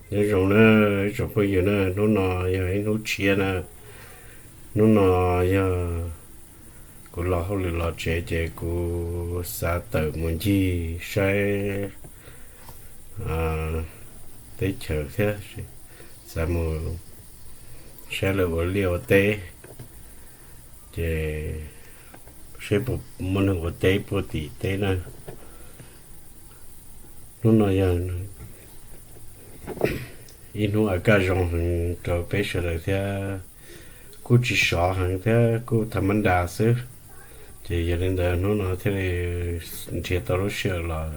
Nyob zoo na, ib tsoom phooj ywg na, hnub no yog ib hnub tshiab na. Hnub no yog kuv los hauj lwm los tsev ces kuv xav tawm mus ncig saib teb chaws thiab, xav mus saib lawv ua liaj ua teb, ces saib puas muaj neeg ua teb puag tim teb na. Hnub no yog ib hnub a kaj zoo heev rau peb sawv daws thiab, kuj tsis sov heev thiab, kuj tham mab nras xwb. Ces yog li ntawd hnub no thiaj li nrhiav tau lub sij hawm los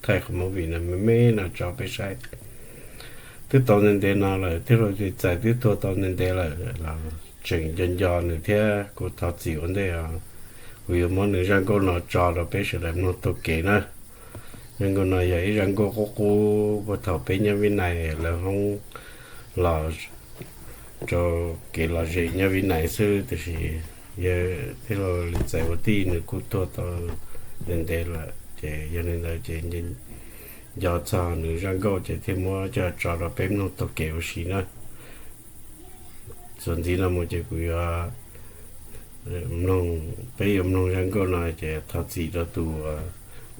thaij qhov movie no me me no tso peb saib. Twb tau ntev ntev no lawm, thiaj li txais twb tuag tau ntev ntev lawm los tseem nco nco nws thiab, kuj thov txim ua ntej os. Kuv yuav muab nws zaj nkauj no tso rau peb sawv daws mloog taug kev na. Zaj nkauj no yog ib zaj nkauj qub qub puag thaum peb nyob Vib Nais lawv hoob los rau kev lom zem nyob Vib Nais xwb, tiam sis yog thiaj li txais ua tij nws kuj tuag tau ntev ntev lawm, ces yog li ntawd ces nco txog nws zaj nkauj ces thiaj muab coj tso rau peb mloog taug kev ua si na. Txuas ntxiv no mus ces kuv yuav mloog, peb yuav mloog zaj nkauj no ces thov txim rau tus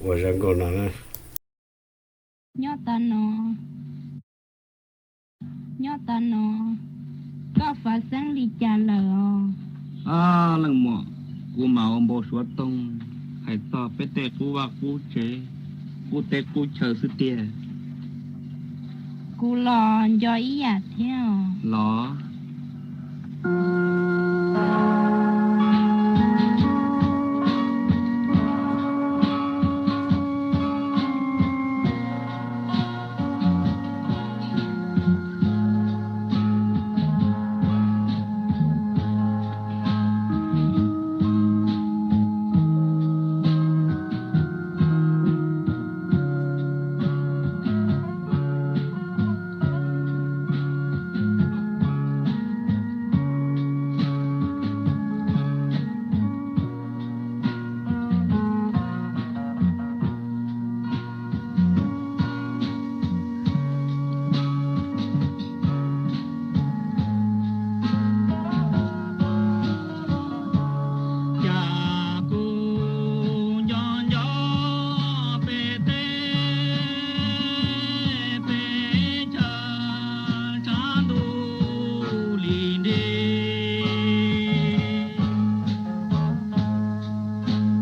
ua zaj nkauj no na. Nyob tas no, nyob tas no, koj fav xeeb li cas lawm os? Leej muam, kuv mam ua npau suav toog hais txog peb tej qub vaj qub tsev, qub teb qub chaw xwb tiag. Kuv los nco ib yam thiab os. Los. Cas kuv nco nco peb teb peb chaw tshav ntuj li nti.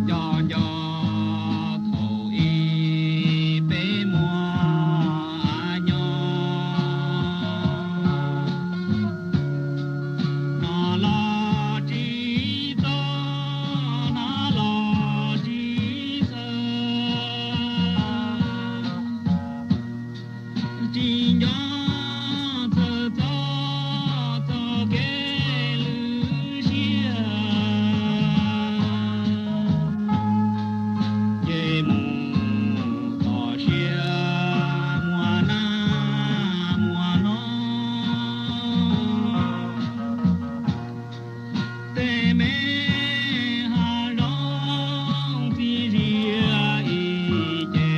Nco nco thaum ub peb muaj nyob, hnov los tsis txog, hnov los tsis xav, tsis nco txog txoj kev lwm siab, ces mus txog siav muaj nag muaj hnoos, tej me hav zoov txiv zias ib ce.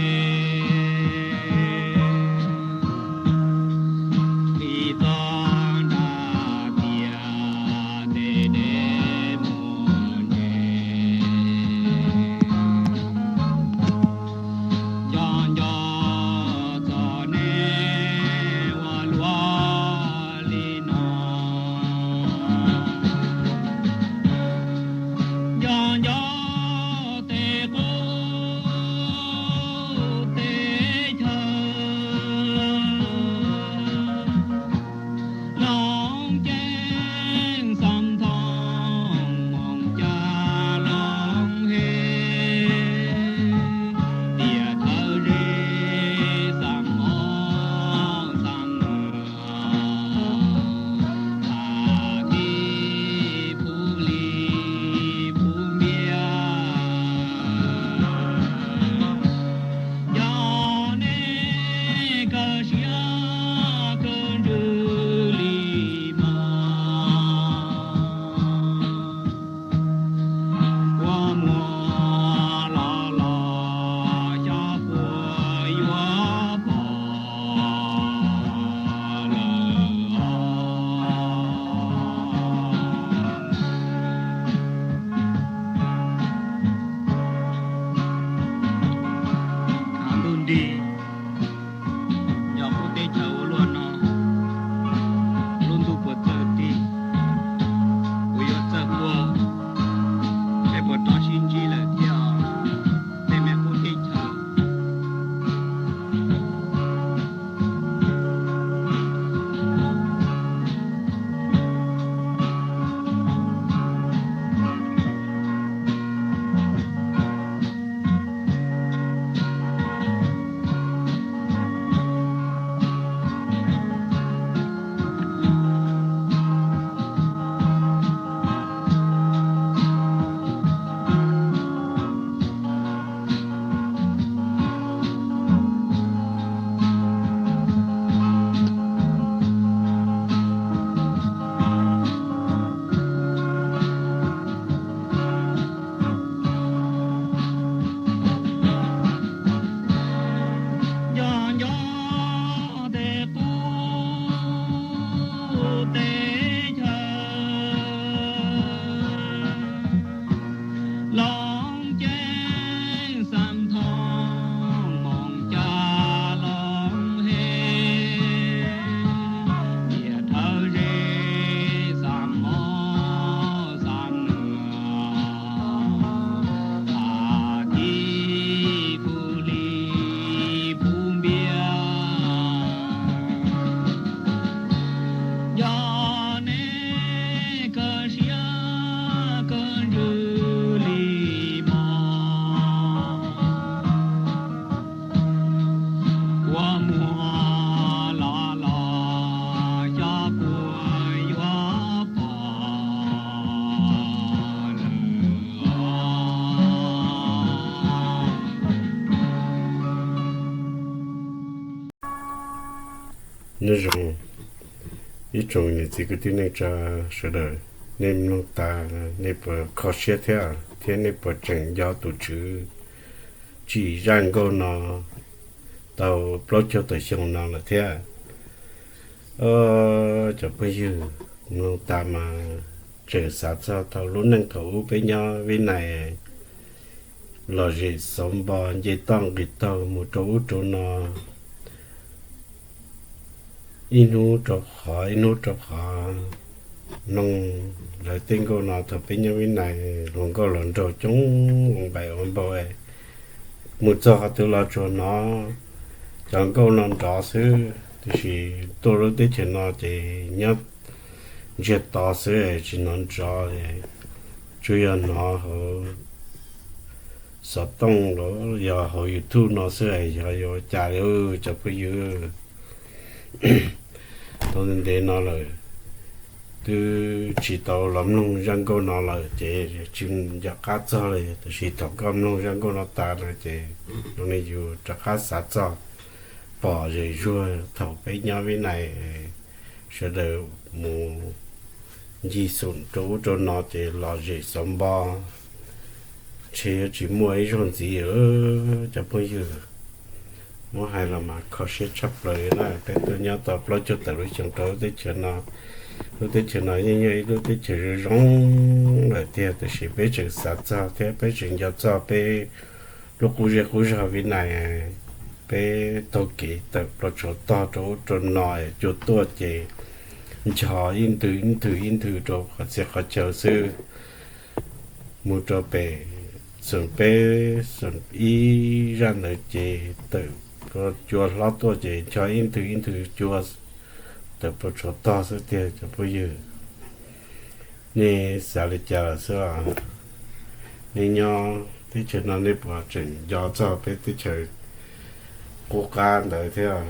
Nyob zoo ib tsoom niam txiv kwv tij neej tsa sawv daws, nej mloog tas nej puas kho siab thiab, thiab nej puas tseem nco tus Tswv tsim zaj nkauj no tau plaub caug tawm xyoo no lawm thiab? Cov phooj ywg, mloog tas mas tseem xav txog thaum lub neej thaum ub peb nyob Vib Nais lom zem xauv npo nce toj nqis taug mus rau ub rau no, ib hnub rau qhov ib hnub rau qhov. Mloog lawv tej nkauj no thaum peb nyob Vib Nais, hluas nkauj hluas nraug coob ua npaim ua npau, mus txog qhov twg los tsuas hnov cov nkauj no nrov xwb, tiam sis tuaj lub teb chaws no ces nyob ntsiag to xwb tsis hnov nrov, tsuas yog hnov hauv xov tooj los yog hauv YouTube no xwb, yog yuav cas li cov phooj ywg. Tau ntev no lawm twb tsis tau los mloog zaj nkauj no lawm ces tsis nco qab txog li, tiam sis thaum koj mloog zaj nkauj no tas no ces zoo li yus rov qab xav txog pom zem zuag thaum peb nyob Vib Nais, sawv daws mus ncig xoom rau ub rau no ces lom zem xauv npo, ntshe yuav tsis muaj ib zaug ntxiv. Cov phooj ywg, muab hais los mas kho siab tshaj plaws na, peb tuaj nyob tau plaub caug tawm lub xyoo rau lub teb chaws no. Lub teb chaws no yeej yog ib lub teb chaws zoo zoo lawm tiag, tiam sis peb tseem xav txog thiab peb tseem nco txog peb lub qub zej qub zog Vib Nais. Peb taug kev tawm plaws tshuav tog rau ub rau no, cua tuaj ces ncho ib nthwv ib nthwv ib nthwv rau qhov txhia qhov chaw xwb. Mus rau pem xoom peb xoom ib zaj ntawd ces tawm cua hlob tuaj ces ncho ib nthwv ib nthwv cua tawm plaws tshuav tog xwb tiag cov phooj ywg. Nej xav li cas lawm xwb os? Nej nyob teb chaws no nej puas tseem nco txog peb teb chaws qub qab ntawd thiab?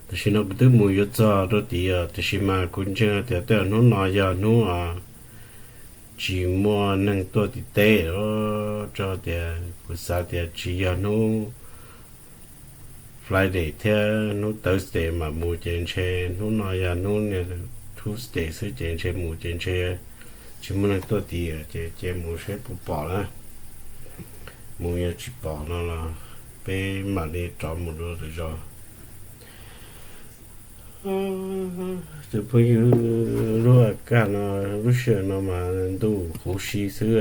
Tam sim no kuv twb mus yuav txog rau tid os, tiam sis mas kuv ntseeg tias tej hnub no yog hnub tsis muaj neeg tuaj tim teb, rau tias kuv xav tias tsis yog hnub Friday thiab hnub Thursday mam mus ces ntshe hnub no yog hnub Tuesday xwb ces ntshe mus ces ntshe tsis muaj neeg tuaj tid ces cia mus saib puas pom na. Mus yog tsis pom no los peb mam li rov mus dua lwm zaus. Tus phooj ywg, lub a kaj no, lub sij hawm no mas ntuj huv si xwb.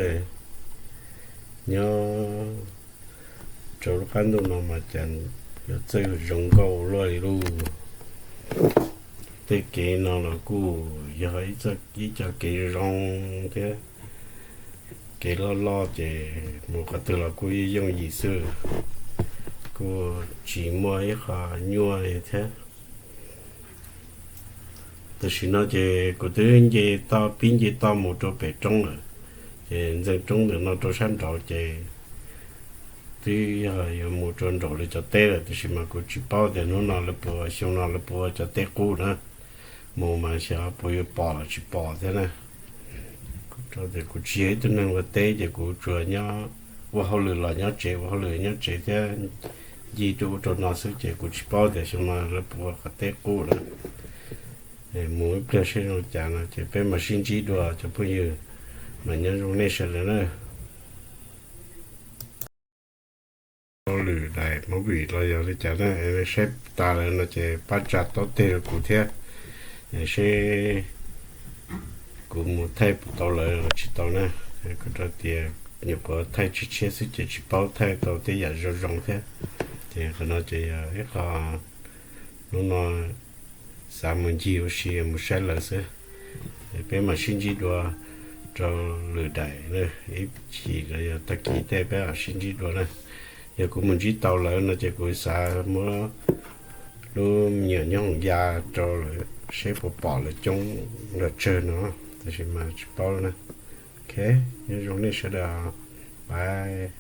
Nyob rau lub qab ntuj no mas cas yuav txawj zoo nkauj luaj li lauj. Tej kev no los kuj yog ib co kev zoo thiab, kev loj loj ces mus qhov twg los kuj yooj yim xwb, kuj tsis muaj ib qho nyuaj li thiab. Tam sim no ces kuv twb nce toj pib nce toj mus rau pem roob lawm, ces ntxeev roob ntawm no rau sab nraud ces twb yog yuav mus rau nraum li cov teb lawm, tiam sis mas kuv tsis paub tias hnub no lawv puas, xyoo no lawv puas ua cov teb qub na. Mus mas xyov puas yuav pom los tsis pom thiab na. Kuv tsis yog ib tug neeg ua teb ces kuv tsuas nyob ua hauj lwm los nyob tsev, ua hauj lwm nyob tsev thiab ncig rau ub rau no xwb ces kuv tsis paub tias xyoo no lawv puas ua qhov teb qub na. Mus ib pliag seb zoo cas no ces peb mam sib ntsib dua cov phooj ywg, mas nyob zoo nej sawv daws na. Lwm daim movie los yog li cas na, saib tas lawm no ces pab tsa taub teg rau kuv thiab, seb kuv mus thaij puas tau lawv los tsis tau na. Kuv rau tias nyuam qhuav thaij tshiab tshiab xwb ces tsis paub thaij tau tej yam zoo zoo thiab. Ces qhov no ces yog ib qho hnub no xav mus ncig ua si mus saib lawv xwb. Peb mam sib ntsib dua rau lwm daim, ib chim los yog tag kis tej peb mam sib ntsib dua na. Yog kuv mus ntsib tau lawv no ces kuv xav muab lub me nyuam nyob hoom ya rau lawv seb puas pom lawv coob lawv tsawg no, tab sis mas tsis paub na. Ok, nyob zoo nej sawv daws, bye.